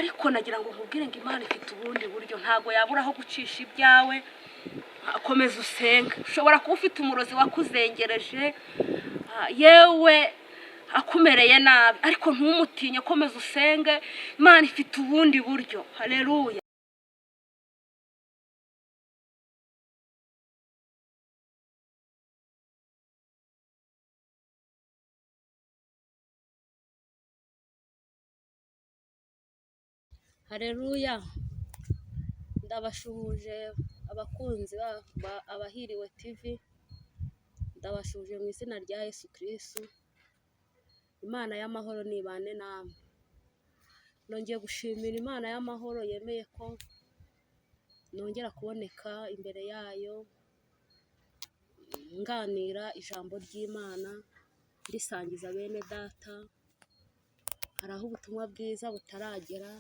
Ariko nagira ngo nkubwire ngo Imana ifite ubundi buryo, ntabwo yabura aho gucisha ibyawe. Komeza usenge. Ushobora kuba ufite umurozi wakuzengereje, yewe akumereye nabi, ariko ntumutinye, komeza usenge, Imana ifite ubundi buryo. Haleluya. Haleluya. Ndabashuhuje abakunzi ba Abahiriwe TV, ndabashuhuje mu izina rya Yesu Kristo. Imana y'amahoro nibane namwe. Nongeye gushimira Imana y'amahoro yemeye ko nongera kuboneka imbere yayo, nganira ijambo ry'Imana, ndisangiza bene data. Hari aho ubutumwa bwiza butaragera,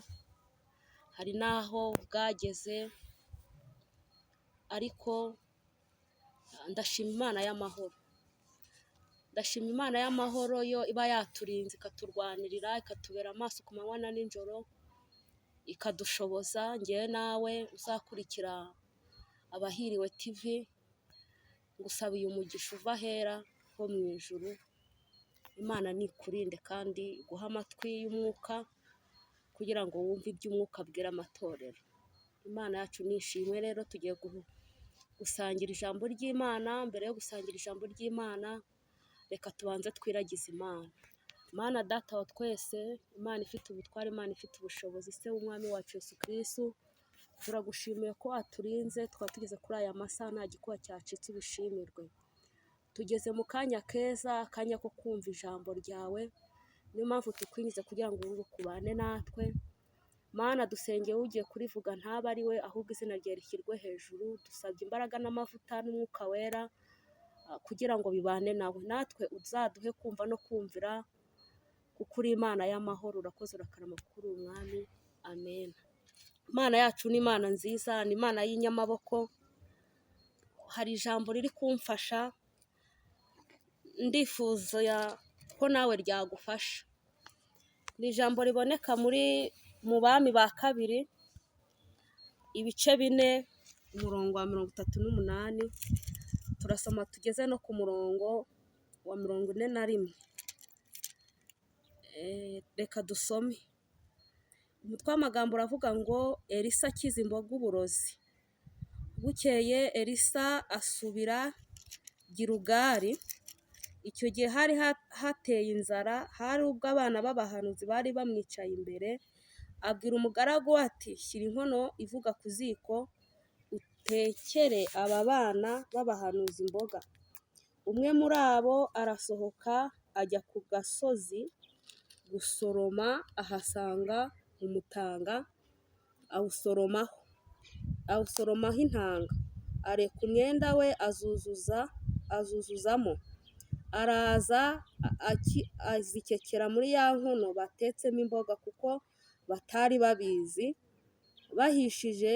hari n'aho bwageze, ariko ndashima Imana y'amahoro. Ndashima Imana y'amahoro yo iba yaturinze, ikaturwanirira, ikatubera amaso ku manywa na nijoro, ikadushoboza njyewe nawe uzakurikira Abahiriwe TV, ngusabiye umugisha uva ahera ho mu ijuru. Imana nikurinde kandi iguhe amatwi y'umwuka kugira ngo wumve ibyo umwuka abwira amatorero. Imana yacu nishimwe. Rero tugiye gusangira ijambo ry'Imana. Mbere yo gusangira ijambo ry'Imana, reka tubanze twiragize Imana. Mana Data wa twese, Imana ifite ubutware, Imana ifite ubushobozi, Se w'Umwami wacu Yesu Kristo, turagushimiye ko waturinze tukaba tugeze kuri aya masaha nta gikuba cyacitse, ubishimirwe. Tugeze mu kanya keza, akanya ko kumva ijambo ryawe, niyo mpamvu tukwinjiza kugira ngo kubane natwe. Mana, dusengeye ugiye kurivuga ntabe ari we, ahubwo izina rye rishyirwe hejuru. Dusabye imbaraga n'amavuta n'umwuka wera kugira ngo bibane nawe, natwe uzaduhe kumva no kumvira, kuko uri Imana y'amahoro. Urakoze, urakarama kuko uri umwami. Amen. Imana yacu ni Imana nziza, ni Imana y'inyamaboko. Hari ijambo riri kumfasha, ndifuza ko nawe ryagufasha. Ni ijambo riboneka muri mu Bami ba Kabiri, ibice 4, umurongo wa 38, turasoma tugeze no ku murongo wa 41. Reka dusome. Umutwe w'amagambo uravuga ngo Elisa akiza imboga uburozi. Bukeye Elisa asubira Gilugali. Icyo gihe hari hateye inzara, hari ubwo abana b'abahanuzi bari bamwicaye imbere. Abwira umugaragu we ati: "Shyira inkono ivuga ku ziko, utekere aba bana b'abahanuzi imboga." Umwe muri abo arasohoka ajya ku gasozi gusoroma, ahasanga umutanga, awusoromaho intanga, areka umwenda we azuzuzamo, araza azikekera muri ya nkono batetsemo imboga, kuko batari babizi. Bahishije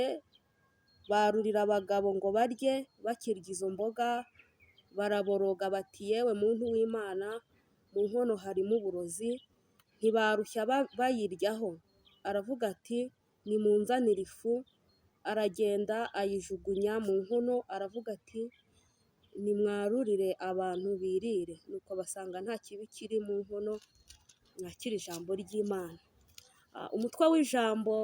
barurira abagabo ngo barye. Bakirya izo mboga baraboroga bati: "Yewe muntu w'Imana, mu nkono harimo uburozi." Ntibarushya bayiryaho. Aravuga ati: "Nimunzanire ifu." Aragenda ayijugunya mu nkono, aravuga ati: "Nimwarurire abantu birire." Nuko basanga nta kibi kiri mu nkono. Mwakira ijambo ry'Imana. Umutwe w'ijambo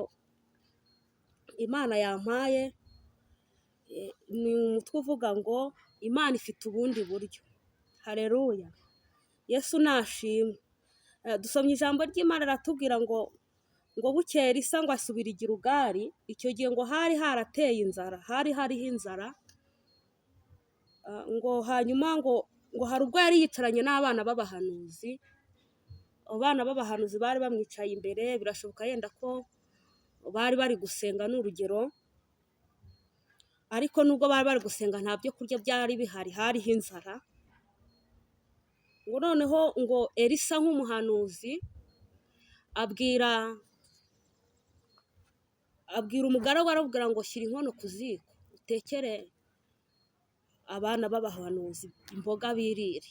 Imana yampaye ni umutwe uvuga ngo Imana ifite ubundi buryo. Haleluya, Yesu nashimwe. Dusomye ijambo ry'Imana riratubwira ngo bukeye Elisa ngo asubira i Gilugali. Icyo gihe ngo hari harateye inzara, hari hariho inzara. Ngo hanyuma ngo hari ubwo yari yicaranye n'abana b'abahanuzi. Abo bana b'abahanuzi bari bamwicaye imbere, birashoboka yenda ko bari bari gusenga, ni urugero, ariko nubwo bari bari gusenga nta byo kurya byari bihari, hariho inzara. Ngo noneho ngo Elisa nk'umuhanuzi abwira umugaragu, aramubwira ngo: "Shyira inkono ku ziko utekere abana b'abahanuzi imboga birire."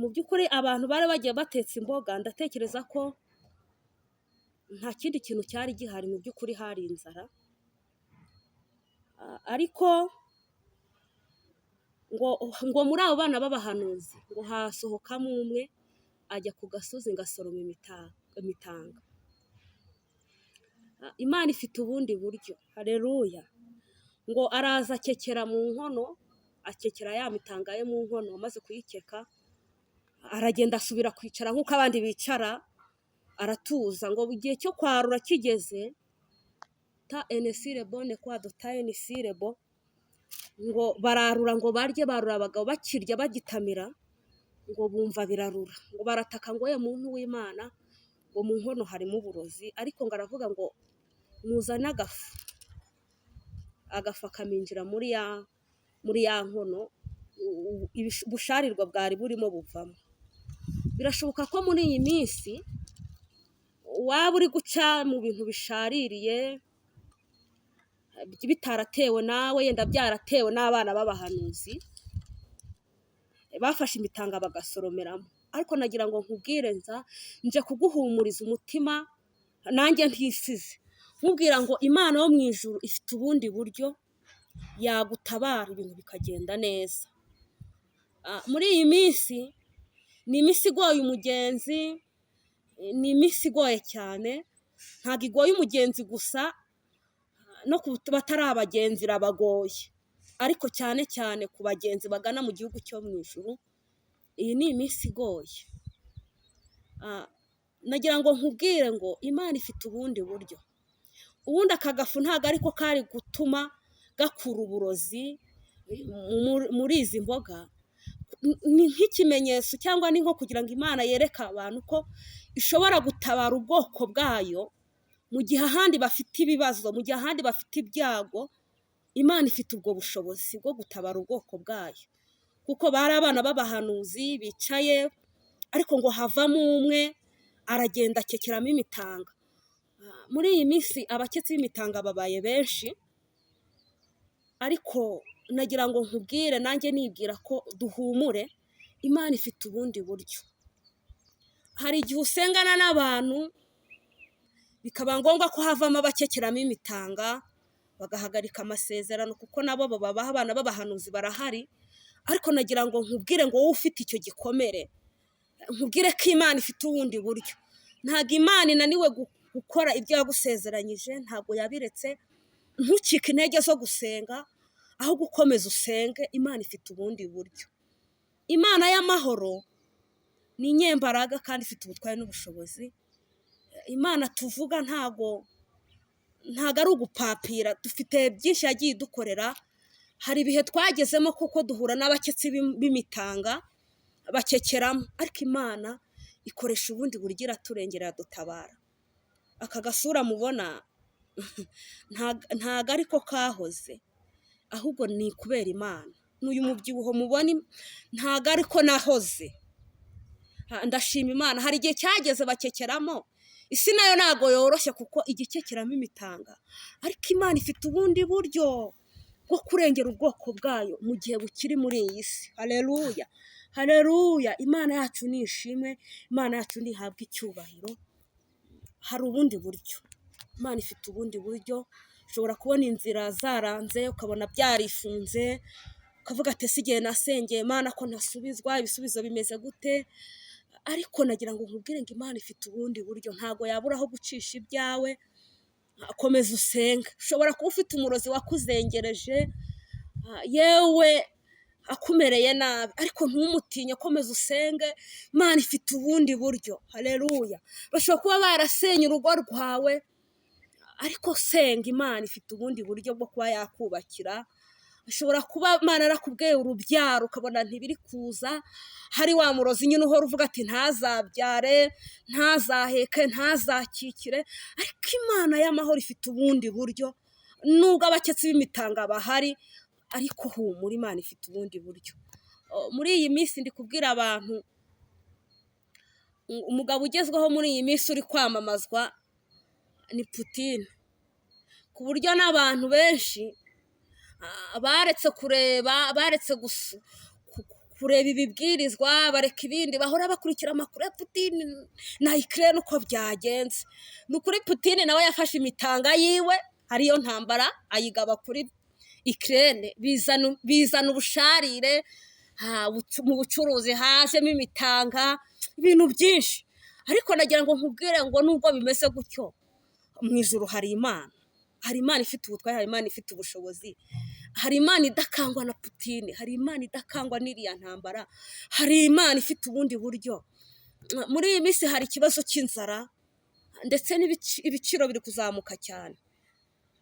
Mu by'ukuri abantu bari bagiye batetse imboga, ndatekereza ko Nta kindi kintu cyari gihari, mu by'ukuri hari inzara. Ariko ngo muri abo bana b'abahanuzi ngo hasohokamo umwe ajya ku gasozi ngo asoroma imitanga. Imana ifite ubundi buryo, hareruya. Ngo araza akekera mu nkono, akekera ya mitanga ye mu nkono, amaze kuyikeka aragenda asubira kwicara nk'uko abandi bicara, aratuza. Ngo igihe cyo kwarura kigeze, ta enesire bone kwado ta enesire bo, ngo bararura ngo barye, barura abagabo bakirya bagitamira, ngo bumva birarura, ngo barataka ngo ye muntu w'Imana, ngo mu nkono harimo uburozi. Ariko ngo aravuga ngo muzane agafu, agafu akaminjira muri ya nkono, ubusharirwa bwari burimo buvamo. Birashoboka ko muri iyi minsi waba uri guca mu bintu bishaririye, bitaratewe nawe, yenda byaratewe n'abana b'abahanuzi bafashe imitanga bagasoromeramo. Ariko nagira ngo nkubwire, nza nje kuguhumuriza umutima nanjye ntisize, nkubwira ngo Imana yo mu ijuru ifite ubundi buryo yagutabara ibintu bikagenda neza. Muri iyi minsi ni iminsi igoye umugenzi, ni iminsi igoye cyane. Ntabwo igoye umugenzi gusa, no ku batari abagenzi irabagoye, ariko cyane cyane ku bagenzi bagana mu gihugu cyo mu ijuru, iyi ni iminsi igoye. Nagira ngo nkubwire ngo Imana ifite ubundi buryo. Ubundi aka gafu ntabwo ariko kari gutuma gakura uburozi muri izi mboga, ni nk'ikimenyetso cyangwa ni nko kugira ngo Imana yereke abantu ko ishobora gutabara ubwoko bwayo mu gihe ahandi bafite ibibazo, mu gihe ahandi bafite ibyago. Imana ifite ubwo bushobozi bwo gutabara ubwoko bwayo, kuko bari abana b'abahanuzi bicaye, ariko ngo havamo umwe aragenda akekeramo imitanga. Muri iyi minsi abaketsi b'imitanga babaye benshi, ariko nagira ngo nkubwire nanjye nibwira ko duhumure, Imana ifite ubundi buryo. Hari igihe usengana n'abantu bikaba ngombwa ko havamo abakekeramo imitanga, bagahagarika amasezerano, kuko nabo babaha abana b'abahanuzi barahari. Ariko nagira ngo nkubwire ngo wowe ufite icyo gikomere, nkubwire ko Imana ifite ubundi buryo. Ntabwo Imana inaniwe gukora ibyo yagusezeranyije, ntabwo yabiretse. Ntucike intege zo gusenga, aho gukomeza usenge, Imana ifite ubundi buryo. Imana y'amahoro ni inyembaraga kandi ifite ubutware n'ubushobozi. Imana tuvuga ntabwo ari ugupapira, dufite byinshi yagiye idukorera. Hari ibihe twagezemo kuko duhura n'abaketsi b'imitanga bakekeramo, ariko Imana ikoresha ubundi buryo, iraturengera, iradutabara. Aka gasura mubona ntago ariko kahoze, ahubwo ni kubera Imana. N'uyu mubyibuho mubona ntago ariko nahoze, ndashima Imana. Hari igihe cyageze bakekeramo, isi nayo ntago yoroshye kuko igikekeramo imitanga, ariko Imana ifite ubundi buryo bwo kurengera ubwoko bwayo mu gihe bukiri muri iyi si. Haleluya, haleluya. Imana yacu ni ishimwe, Imana yacu ntihabwe icyubahiro. Hari ubundi buryo, Imana ifite ubundi buryo. Ushobora kubona inzira zaranze, ukabona byarifunze, ukavuga ati ese igihe nasengeye Imana ko ntasubizwa, ibisubizo bimeze gute? Ariko nagira ngo nkubwire ngo Imana ifite ubundi buryo, ntabwo yabura aho gucisha ibyawe. Komeza usenga. Ushobora kuba ufite umurozi wakuzengereje, yewe akumereye nabi, ariko ntumutinye, komeza usenge, Imana ifite ubundi buryo. Haleluya. Bashobora kuba barasenye urugo rwawe, ariko senga, Imana ifite ubundi buryo bwo kuba yakubakira. Ushobora kuba Imana yarakubwiye urubyaro ukabona ntibiri kuza, hari wa murozi nyine uhora uvuga ati ntazabyare, ntazaheke, ntazakikire, ariko Imana y'amahoro ifite ubundi buryo. Nubwo abaketsi b'imitanga bahari, ariko humura, Imana ifite ubundi buryo. Muri iyi minsi ndi kubwira abantu, umugabo ugezweho muri iyi minsi uri kwamamazwa ni Putin, ku buryo n'abantu benshi baretse kureba, baretse kureba ibibwirizwa, bareka ibindi, bahora bakurikira amakuru ya Putini na Ukraine uko byagenze. Ni ukuri Putini nawe yafashe imitanga yiwe, ariyo ntambara, ayigaba kuri Ukraine, bizana ubusharire mu bucuruzi, hajemo imitanga, ibintu byinshi. Ariko nagira ngo nkubwire ngo nubwo bimeze gutyo, mu ijuru hari Imana, hari Imana ifite ubutware, hari Imana ifite ubushobozi, hari Imana idakangwa na Putini, hari Imana idakangwa n'iriya ntambara, hari Imana ifite ubundi buryo. Muri iyi minsi hari ikibazo cy'inzara, ndetse n'ibiciro biri kuzamuka cyane.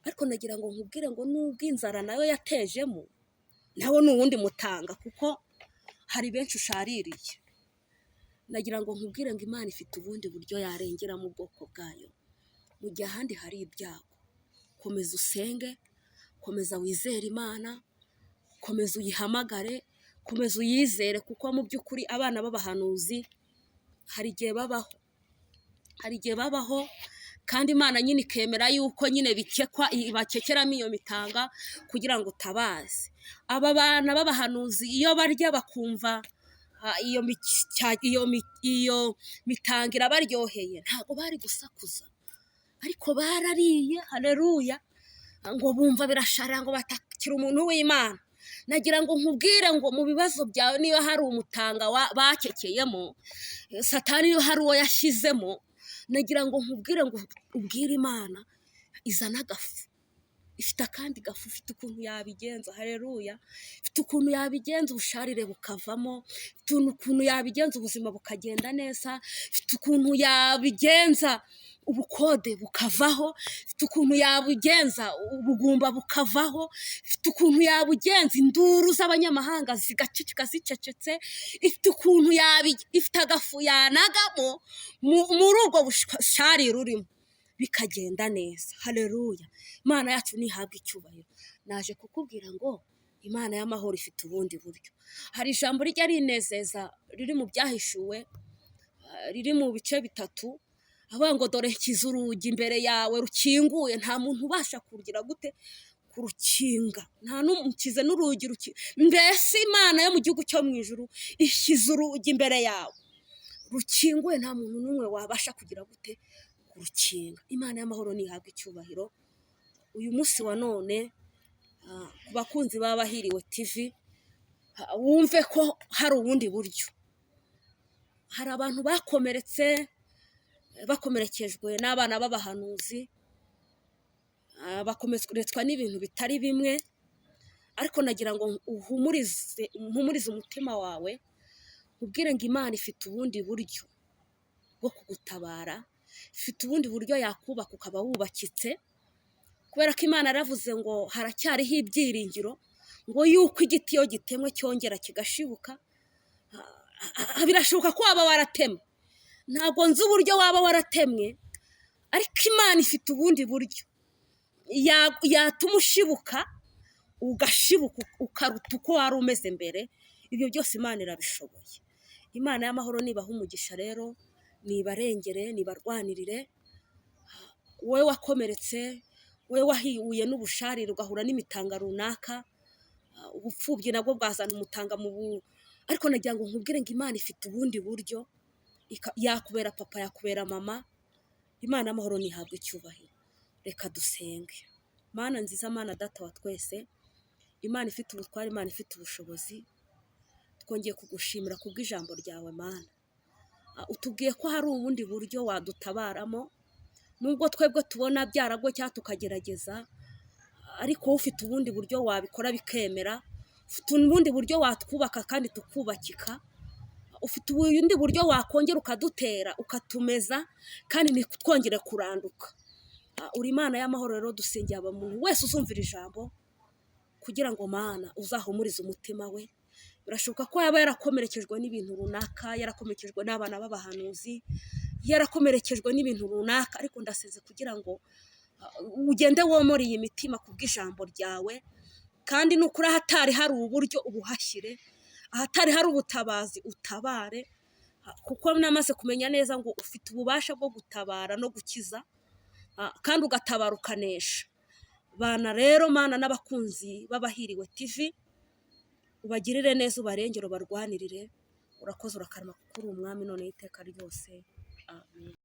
Ariko nagira ngo nkubwire ngo nubwo inzara nayo yatejemo, nawo ni uwundi mutanga, kuko hari benshi ushaririye. Nagira ngo nkubwire ngo Imana ifite ubundi buryo yarengeramo ubwoko bwayo mu gihe ahandi hari ibyago. Komeza usenge, komeza wizere Imana, komeza uyihamagare, komeza uyizere, kuko mu by'ukuri abana b'abahanuzi hari igihe babaho, hari igihe babaho, kandi Imana nyine ikemera yuko nyine bikekwa, ibakekeramo iyo mitanga kugira ngo utabaze. Aba bana b'abahanuzi iyo barya bakumva iyo mitanga irabaryoheye, ntabwo bari gusakuza, ariko barariye, haleluya, ngo bumva birasharira, ngo batakira umuntu w'Imana. Nagira ngo nkubwire ngo mu bibazo byawe niba hari umutanga bakekeyemo, Satani niba hari uwo yashyizemo, nagira ngo nkubwire ngo ubwire Imana izana agafu, ifite akandi gafu, ifite ukuntu yabigenza, haleluya, ifite ukuntu yabigenza ubusharire bukavamo, ifite ukuntu yabigenza ubuzima bukagenda neza, ifite ukuntu yabigenza ubukode bukavaho, ifite ukuntu yabugenza ubugumba bukavaho, ifite ukuntu yabugenza induru z'abanyamahanga zigaceceka zicecetse, ifite ukuntu ifite agafu yanagamo muri ubwo busharire urimo, bikagenda neza, haleluya. Imana yacu ntihabwe icyubahiro. Naje kukubwira ngo Imana y'amahoro ifite ubundi buryo. Hari ijambo rijya rinezeza riri mu byahishuwe, riri mu bice 3, avuga ngo dore nshyize urugi imbere yawe rukinguye, nta muntu ubasha kurugira gute kurukinga, nta n'umukize n'urugi mbese Imana yo mu gihugu cyo mu ijuru ishyize urugi imbere yawe rukinguye, nta muntu n'umwe wabasha kugira gute kurukinga. Imana y'amahoro ntihabwe icyubahiro. Uyu munsi wa none, ku bakunzi b'Abahiriwe TV, wumve ko hari ubundi buryo. Hari abantu bakomeretse, bakomerekejwe n'abana b'abahanuzi, bakomeretswa n'ibintu bitari bimwe, ariko nagira ngo uhumurize umutima wawe, ubwire ngo Imana ifite ubundi buryo bwo kugutabara, ifite ubundi buryo yakubaka ukaba wubakitse, kubera ko Imana yaravuze ngo haracyariho ibyiringiro, ngo yuko igiti iyo gitemwe cyongera kigashibuka. Birashoboka ko waba waratemwe, ntabwo nzi uburyo waba waratemwe, ariko Imana ifite ubundi buryo yatuma ushibuka, ugashibuka ukaruta uko wari umeze mbere. Ibyo byose Imana irabishoboye. Imana y'amahoro nibaha umugisha rero, nibarengere, nibarwanirire. Wowe wakomeretse, wowe wahiwe n'ubusharire ugahura n'imitanga runaka, ubupfubyi nabwo bwazana umutanga mu bu, ariko nagira ngo nkubwire ngo Imana ifite ubundi buryo, yakubera papa, yakubera mama. Imana y'amahoro ntihabwe icyubahiro. Reka dusenge. Mana nziza, Mana data wa twese, Imana ifite ubutware, Imana ifite ubushobozi, twongeye kugushimira kubw'ijambo ryawe Mana. Utubwiye ko hari ubundi buryo wadutabaramo, nubwo twebwe tubona byaragoye cyangwa tukagerageza, ariko wowe ufite ubundi buryo wabikora bikemera, ufite ubundi buryo watwubaka kandi tukubakika, ufite ubundi buryo wakongera ukadutera ukatumeza kandi ntitwongere kuranduka. Uri Imana y'amahoro rero, dusengera umuntu wese uzumvira ijambo kugira ngo Mana uzahumurize umutima we. Birashoboka ko yaba yarakomerekejwe n'ibintu runaka, yarakomerekejwe n'abana b'abahanuzi, yarakomerekejwe n'ibintu runaka, ariko ndasenze kugira ngo ugende womore iyi mitima kubw'ijambo ryawe, kandi nukuri ahatari hari uburyo ubuhashyire, ahatari hari ubutabazi utabare, kuko namaze kumenya neza ngo ufite ububasha bwo gutabara no gukiza, kandi ugatabara ukanesha. Bana rero Mana n'abakunzi b'Abahiriwe TV, Ubagirire neza, ubarengere, ubarwanirire. Urakoze, urakarama kuko uri umwami none iteka ryose. Amen.